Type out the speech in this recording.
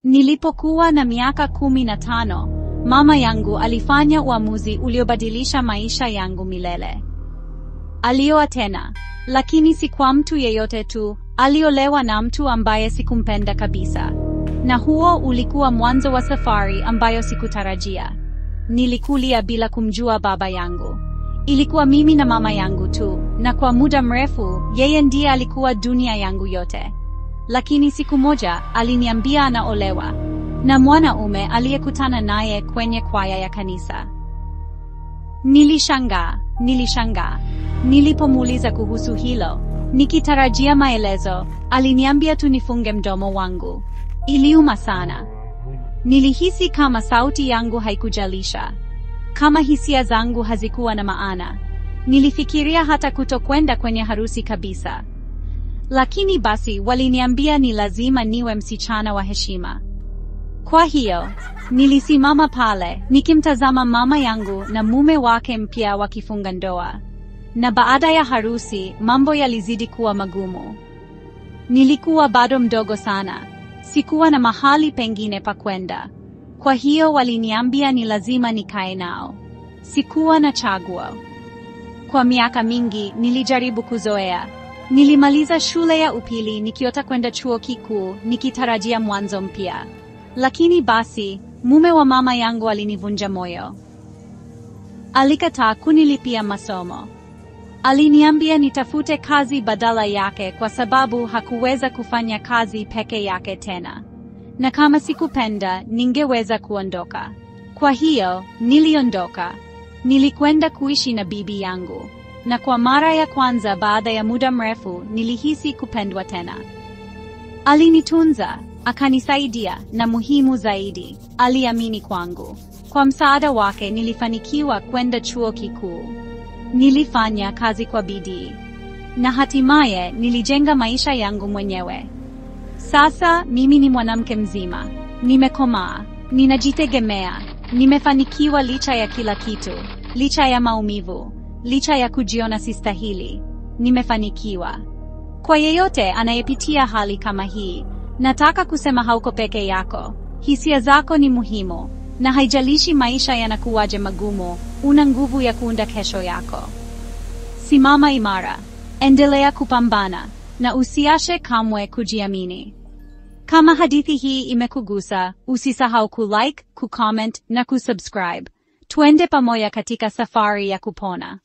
Nilipokuwa na miaka 15, mama yangu alifanya uamuzi uliobadilisha maisha yangu milele. Alioa tena, lakini si kwa mtu yeyote tu, aliolewa na mtu ambaye sikumpenda kabisa. Na huo ulikuwa mwanzo wa safari ambayo sikutarajia. Nilikulia bila kumjua baba yangu. Ilikuwa mimi na mama yangu tu, na kwa muda mrefu, yeye ndiye alikuwa dunia yangu yote. Lakini siku moja, aliniambia anaolewa na mwanaume aliyekutana naye kwenye kwaya ya kanisa. Nilishangaa. Nilipomuuliza kuhusu hilo, nikitarajia maelezo, aliniambia tu nifunge mdomo wangu. Iliuma sana. Nilihisi kama sauti yangu haikujalisha, kama hisia zangu hazikuwa na maana. Nilifikiria hata kutokwenda kwenye harusi kabisa. Lakini basi waliniambia ni lazima niwe msichana wa heshima. Kwa hiyo, nilisimama pale, nikimtazama mama yangu na mume wake mpya wakifunga ndoa. Na baada ya harusi, mambo yalizidi kuwa magumu. Nilikuwa bado mdogo sana. Sikuwa na mahali pengine pa kwenda. Kwa hiyo waliniambia ni lazima nikae nao. Sikuwa na chaguo. Kwa miaka mingi nilijaribu kuzoea. Nilimaliza shule ya upili nikiota kwenda chuo kikuu nikitarajia mwanzo mpya. Lakini basi, mume wa mama yangu alinivunja moyo. Alikataa kunilipia masomo. Aliniambia nitafute kazi badala yake kwa sababu hakuweza kufanya kazi peke yake tena. Na kama sikupenda, ningeweza kuondoka. Kwa hiyo, niliondoka. Nilikwenda kuishi na bibi yangu. Na kwa mara ya kwanza baada ya muda mrefu, nilihisi kupendwa tena. Alinitunza, akanisaidia, na muhimu zaidi, aliamini kwangu. Kwa msaada wake nilifanikiwa kwenda chuo kikuu. Nilifanya kazi kwa bidii. Na hatimaye nilijenga maisha yangu mwenyewe. Sasa mimi ni mwanamke mzima. Nimekomaa, ninajitegemea, nimefanikiwa licha ya kila kitu, licha ya maumivu, licha ya kujiona sistahili. Nimefanikiwa. Kwa yeyote anayepitia hali kama hii, nataka kusema hauko peke yako. Hisia zako ni muhimu, na haijalishi maisha yanakuwaje magumu, una nguvu ya kuunda kesho yako. Simama imara, endelea kupambana, na usiache kamwe kujiamini. Kama hadithi hii imekugusa, usisahau kulike, kucomment na kusubscribe. Twende pamoja katika safari ya kupona.